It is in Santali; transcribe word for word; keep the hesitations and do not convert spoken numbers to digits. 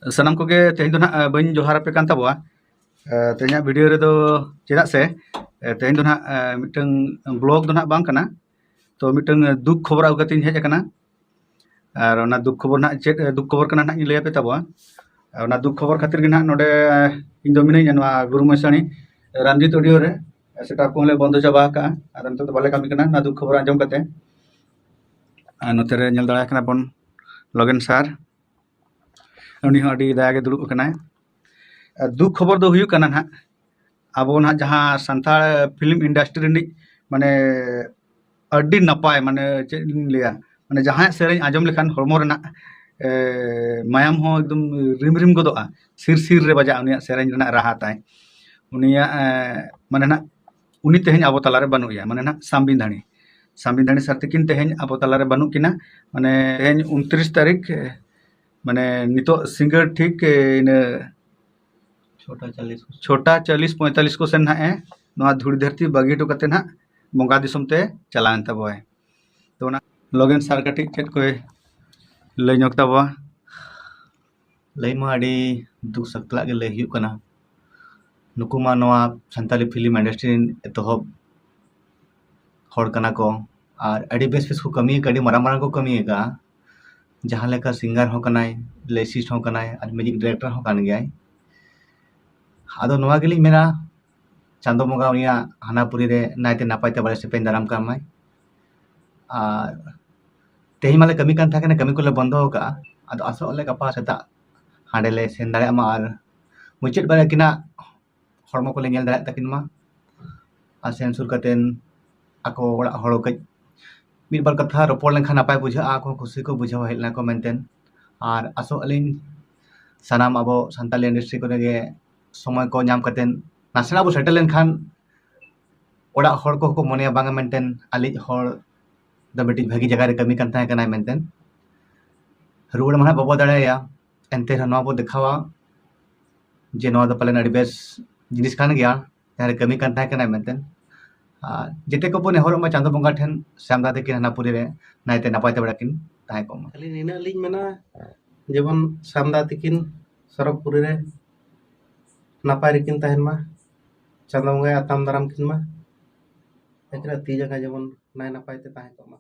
ᱥᱟᱱᱟᱢ ᱠᱚᱜᱮ ᱛᱮᱦᱮᱧ ᱫᱚ ᱱᱟᱦᱟᱜ, ᱮ, ᱵᱟᱹᱧ ᱡᱚᱦᱟᱨ ᱟᱯᱮ ᱠᱟᱱ ᱛᱟᱵᱚᱣᱟ᱾ ᱮ, ᱛᱮᱦᱮᱧᱟᱜ ᱵᱷᱤᱰᱤᱭᱳ ᱨᱮᱫᱚ ᱪᱮᱫᱟᱜ ᱥᱮ, ᱮ, ᱛᱮᱦᱮᱧ ᱫᱚ ᱱᱟᱦᱟᱜ, ᱮ, ᱢᱤᱫᱴᱟᱝ ᱵᱞᱚᱜ ᱫᱚ ᱱᱟᱦᱟᱜ ᱵᱟᱝ ᱠᱟᱱᱟ᱾ ᱛᱚ ᱢᱤᱫᱴᱟᱝ, ᱮ, ᱫᱩᱠ ᱠᱷᱚᱵᱚᱨ ᱟᱹᱜᱩ ᱠᱟᱛᱮᱧ ᱦᱮᱡ ᱟᱠᱟᱱᱟ᱾ ᱟᱨ ᱚᱱᱟ ᱫᱩᱠ ᱠᱷᱚᱵᱚᱨ ᱱᱟᱦᱟᱜ ᱪᱮᱫ, ᱮ, ᱫᱩᱠ ᱠᱷᱚᱵᱚᱨ ᱠᱟᱱᱟ ᱱᱟᱦᱟᱜ ᱤᱧ ᱞᱟᱹᱭ ᱟᱯᱮ ᱛᱟᱵᱚᱣᱟ᱾ ᱟᱨ ᱚᱱᱟ ᱫᱩᱠ ᱠᱷᱚᱵᱚᱨ ᱠᱷᱟᱹᱛᱤᱨ ᱜᱮ ᱱᱟᱦᱟᱜ ᱱᱚᱰᱮ, ᱮ, ᱤᱧ ᱫᱚ ᱢᱤᱱᱟᱹᱧᱟ ᱱᱚᱣᱟ ᱜᱩᱨᱩ ᱢᱚᱭᱥᱟᱬᱤ ᱨᱟᱢᱡᱤᱛ ᱚᱰᱤᱭᱳ ᱨᱮ᱾ ᱥᱮᱴᱟᱯ ᱠᱚᱦᱚᱸ ᱞᱮ ᱵᱚᱱᱫᱚ ᱪᱟᱵᱟ ᱟᱠᱟᱜᱼᱟ᱾ ᱟᱫᱚ ᱱᱤᱛᱚᱜ ᱫᱚ ᱵᱟᱞᱮ ᱠᱟᱹᱢᱤ ᱠᱟᱱᱟ ᱱᱚᱣᱟ ᱫᱩᱠ ᱠᱷᱚᱵᱚᱨ ᱟᱸᱡᱚᱢ ᱠᱟᱛᱮ᱾ ᱟᱨ ᱱᱚᱛᱮ ᱨᱮ ᱧᱮᱞ ᱫᱟᱲᱮᱭᱟᱜ ᱠᱟᱱᱟ ᱵᱚᱱ ᱞᱚᱜᱮᱱ ᱥᱟᱨ, ᱩᱱᱤ ᱦᱚᱸ ᱟᱹᱰᱤ ᱫᱟᱭᱟ ᱜᱮ ᱫᱩᱲᱩᱵ ᱟᱠᱟᱱᱟᱭ᱾ ᱟᱨ ᱫᱩᱠ ᱠᱷᱚᱵᱚᱨ ᱫᱚ ᱦᱩᱭᱩᱜ ᱠᱟᱱᱟ ᱱᱟᱦᱟᱜ, ᱟᱵᱚ ᱱᱟᱦᱟᱜ ᱡᱟᱦᱟᱸ ᱥᱟᱱᱛᱟᱲ ᱯᱷᱤᱞᱢ ᱤᱱᱰᱟᱥᱴᱨᱤ ᱨᱤᱱᱤᱡ ᱢᱟᱱᱮ ᱟᱹᱰᱤ ᱱᱟᱯᱟᱭ, ᱢᱟᱱᱮ ᱪᱮᱫ ᱤᱧ ᱞᱟᱹᱭᱟ, ᱢᱟᱱᱮ ᱡᱟᱦᱟᱸᱭᱟᱜ ᱥᱮᱨᱮᱧ ᱟᱸᱡᱚᱢ ᱞᱮᱠᱷᱟᱱ ᱦᱚᱲᱢᱚ ᱨᱮᱱᱟᱜ, ᱮ, ᱢᱟᱭᱟᱢ ᱦᱚᱸ ᱮᱠᱫᱚᱢ ᱨᱤᱢ ᱨᱤᱢ ᱜᱚᱫᱚᱜᱼᱟ, ᱥᱤᱨ ᱥᱤᱨ ᱨᱮ ᱵᱟᱡᱟᱜᱼᱟ ᱩᱱᱤᱭᱟᱜ ᱥᱮᱨᱮᱧ ᱨᱮᱱᱟᱜ ᱨᱟᱦᱟ ᱛᱟᱭ᱾ ᱩᱱᱤᱭᱟᱜ, ᱮ, ᱢᱟᱱᱮ ᱱᱟᱜ ᱩᱱᱤ ᱛᱮᱦᱮᱧ ᱟᱵᱚ ᱛᱟᱞᱟᱨᱮ ᱵᱟᱹᱱᱩᱜ ᱮᱭᱟ, ᱢᱟᱱᱮ ᱱᱟᱜ ᱥᱟᱢᱵᱤᱱᱫᱷᱟᱱᱤ, ᱥᱟᱢᱵᱤᱱᱫᱷᱟᱱᱤ ᱥᱟᱨ ᱛᱟᱹᱠᱤᱱ ᱛᱮᱦᱮᱧ ᱟᱵᱚ ᱛᱟᱞᱟᱨᱮ ᱵᱟᱹᱱᱩᱜ ᱠᱤᱱᱟ᱾ ᱢᱟᱱᱮ ᱛᱮᱦᱮᱧ ᱩᱱᱛᱨᱤᱥ ᱛᱟᱹᱨᱤᱠᱷ, ᱮ, ᱢᱟᱱᱮ ᱱᱤᱛᱚᱜ ᱥᱤᱸᱜᱟᱹᱲ ᱴᱷᱤᱠ, ᱮ, ᱤᱱᱟᱹ ᱪᱷᱚᱴᱟ ᱪᱟᱞᱤᱥ ᱠᱚ᱾ ᱪᱷᱚᱴᱟ ᱪᱟᱞᱤᱥ ᱯᱚᱸᱭᱛᱟᱞᱤᱥ ᱠᱚ ᱥᱮᱱ ᱱᱟᱦᱟᱜ ᱮ ᱱᱚᱣᱟ ᱫᱷᱩᱲᱤ ᱫᱷᱟᱹᱨᱛᱤ ᱵᱟᱹᱜᱤ ᱦᱚᱴᱚ ᱠᱟᱛᱮ ᱱᱟᱦᱟᱜ ᱵᱚᱸᱜᱟ ᱫᱤᱥᱚᱢ ᱛᱮ ᱪᱟᱞᱟᱣᱮᱱ ᱛᱟᱵᱚᱣᱟᱭ᱾ ᱛᱚ ᱚᱱᱟ ᱞᱚᱜᱮᱱ ᱥᱟᱨ ᱠᱟᱹᱴᱤᱡ ᱪᱮᱫ ᱠᱚᱭ ᱞᱟᱹᱭ ᱧᱚᱜ ᱛᱟᱵᱚᱣᱟ? ᱞᱟᱹᱭ ᱢᱟ ᱟᱹᱰᱤ ᱫᱩᱠ ᱥᱟᱛᱞᱟᱜ ᱜᱮ ᱞᱟᱹᱭ ᱦᱩᱭᱩᱜ ᱠᱟᱱᱟ᱾ ᱱᱩᱠᱩ ᱢᱟ ᱱᱚᱣᱟ ᱥᱟᱱᱛᱟᱞᱤ ᱯᱷᱤᱞᱢ ᱤᱱᱰᱟᱥᱴᱨᱤ ᱨᱮᱱ ᱮᱛᱚᱦᱚᱵ ᱦᱚᱲ ᱠᱟᱱᱟ ᱠᱚ, ᱟᱨ ᱟᱹᱰᱤ ᱵᱮᱥ ᱵᱮᱥ ᱠᱚ ᱠᱟᱹᱢᱤ ᱟᱠᱟᱫᱼᱟ, ᱟᱹᱰᱤ ᱢᱟᱨᱟᱝ ᱢᱟᱨᱟᱝ ᱠᱚ ᱠᱟᱹᱢᱤ ᱟᱠᱟᱫᱼᱟ᱾ ᱡᱟᱦᱟᱸ ᱞᱮᱠᱟ ᱥᱤᱝᱜᱟᱨ ᱦᱚᱸ ᱠᱟᱱᱟᱭ, ᱞᱮᱥᱤᱥᱴ ᱦᱚᱸ ᱠᱟᱱᱟᱭ, ᱟᱨ ᱢᱤᱣᱡᱤᱠ ᱰᱟᱭᱨᱮᱠᱴᱚᱨ ᱦᱚᱸ ᱠᱟᱱ ᱜᱮᱭᱟᱭ᱾ ᱟᱫᱚ ᱱᱚᱣᱟ ᱜᱮᱞᱤᱧ ᱢᱮᱱᱟ, ᱪᱟᱸᱫᱚ ᱵᱚᱸᱜᱟ ᱩᱱᱤᱭᱟᱜ ᱦᱟᱱᱟ ᱯᱩᱨᱤ ᱨᱮ ᱱᱟᱭᱛᱮ ᱱᱟᱯᱟᱭ ᱛᱮ ᱵᱟᱲᱮ ᱥᱮᱯᱮᱧ ᱫᱟᱨᱟᱢ ᱠᱟᱜ ᱢᱟᱭ᱾ ᱟᱨ ᱛᱮᱦᱮᱧ ᱢᱟᱞᱮ ᱠᱟᱹᱢᱤ ᱠᱟᱱ ᱛᱟᱦᱮᱸ ᱠᱟᱱᱟ, ᱠᱟᱹᱢᱤ ᱠᱚᱞᱮ ᱵᱚᱱᱫᱚ ᱟᱠᱟᱫᱼᱟ᱾ ᱟᱫᱚ ᱟᱥᱚᱜ ᱟᱞᱮ ᱜᱟᱯᱟ ᱥᱮᱛᱟᱜ ᱦᱟᱸᱰᱮ ᱞᱮ ᱥᱮᱱ ᱫᱟᱲᱮᱭᱟᱜ ᱢᱟ ᱟᱨ ᱢᱩᱪᱟᱹᱫ ᱵᱟᱨ ᱟᱹᱠᱤᱱᱟᱜ ᱦᱚᱲᱢᱚ ᱠᱚᱞᱮ ᱧᱮᱞ ᱫᱟᱲᱮᱭᱟᱜ ᱛᱟᱹᱠᱤᱱ ᱢᱟ᱾ ᱟᱨ ᱥᱮᱱ ᱥᱩᱨ ᱠᱟᱛᱮᱱ ᱟᱠᱚ ᱚᱲᱟᱜ ᱦᱚᱲ ᱠᱟᱹᱡ ᱢᱤᱫ ᱵᱟᱨ ᱠᱟᱛᱷᱟ ᱨᱚᱯᱚᱲ ᱞᱮᱱᱠᱷᱟᱱ ᱱᱟᱯᱟᱭ ᱵᱩᱡᱷᱟᱹᱜᱼᱟ, ᱟᱠᱚ ᱦᱚᱸ ᱠᱩᱥᱤ ᱠᱚ ᱵᱩᱡᱷᱟᱹᱣᱟ ᱦᱮᱡ ᱞᱮᱱᱟ ᱠᱚ ᱢᱮᱱᱛᱮ᱾ ᱟᱨ ᱟᱥᱚᱜ ᱟᱹᱞᱤᱧ ᱥᱟᱱᱟᱢ ᱟᱵᱚ ᱥᱟᱱᱛᱟᱞᱤ ᱤᱱᱰᱟᱥᱴᱨᱤ ᱠᱚᱨᱮ ᱜᱮ ᱥᱚᱢᱚᱭ ᱠᱚ ᱧᱟᱢ ᱠᱟᱛᱮᱱ ᱱᱟᱥᱮᱱᱟᱜ ᱵᱚ ᱥᱮᱴᱮᱨ ᱞᱮᱱᱠᱷᱟᱱ ᱚᱲᱟᱜ ᱦᱚᱲ ᱠᱚᱦᱚᱸ ᱠᱚ ᱢᱚᱱᱮᱭᱟ ᱵᱟᱝᱟ ᱢᱮᱱᱛᱮ ᱟᱞᱮᱭᱤᱡ ᱦᱚᱲ ᱫᱚ ᱢᱤᱫᱴᱤᱡ ᱵᱷᱟᱹᱜᱤ ᱡᱟᱭᱜᱟ ᱨᱮ ᱠᱟᱹᱢᱤ ᱠᱟᱱ ᱛᱟᱦᱮᱸ ᱠᱟᱱᱟᱭ ᱢᱮᱱᱛᱮ᱾ ᱨᱩᱣᱟᱹᱲ ᱢᱟ ᱱᱟᱦᱟᱜ ᱵᱟᱵᱚ ᱫᱟᱲᱮᱭᱟᱭᱟ, ᱮᱱᱛᱮ ᱨᱮᱦᱚᱸ ᱱᱚᱣᱟ ᱵᱚ ᱫᱮᱠᱷᱟᱣᱟ ᱡᱮ ᱱᱚᱣᱟ ᱫᱚ ᱯᱟᱞᱮᱱ ᱟᱹᱰᱤ ᱵᱮᱥ ᱡᱤᱱᱤᱥ ᱠᱟᱱ ᱜᱮᱭᱟ, ᱡᱟᱦᱟᱸ ᱨᱮ ᱠᱟᱹᱢᱤ ᱠᱟᱱ ᱛᱟᱦᱮᱸ ᱠᱟᱱᱟᱭ ᱢᱮᱱᱛᱮ᱾ ᱟᱨ ᱡᱮᱛᱮ ᱠᱚᱵᱚ ᱱᱮᱦᱚᱨᱚᱜ ᱢᱟ ᱪᱟᱸᱫᱚ ᱵᱚᱸᱜᱟ ᱴᱷᱮᱱ ᱥᱟᱢᱫᱟ ᱛᱟᱹᱠᱤᱱ ᱦᱟᱱᱟ ᱯᱩᱨᱤ ᱨᱮ ᱱᱟᱭᱛᱮ ᱱᱟᱯᱟᱭ ᱛᱮ ᱵᱟᱲᱟ ᱠᱤᱱ ᱛᱟᱦᱮᱸ ᱠᱚᱜ ᱢᱟ᱾ ᱠᱷᱟᱹᱞᱤ ᱱᱤᱱᱟᱹᱜ ᱞᱤᱧ ᱢᱮᱱᱟ, ᱡᱮᱢᱚᱱ ᱥᱟᱢᱫᱟ ᱛᱤᱠᱤᱱ ᱥᱚᱨᱚᱜᱽᱯᱩᱨᱤ ᱨᱮ ᱱᱟᱯᱟᱭ ᱨᱮᱠᱤᱱ ᱛᱟᱦᱮᱱ ᱢᱟ, ᱪᱟᱸᱫᱳ ᱵᱚᱸᱜᱟᱭ ᱟᱛᱟᱝ ᱫᱟᱨᱟᱢ ᱠᱤᱱ ᱢᱟ, ᱟᱹᱠᱤᱱᱟᱜ ᱛᱤ ᱡᱟᱸᱜᱟ ᱡᱮᱢᱚᱱ ᱱᱟᱭ ᱱᱟᱯᱟᱭ ᱛᱮ ᱛᱟᱦᱮᱸ ᱠᱚᱜ ᱢᱟ᱾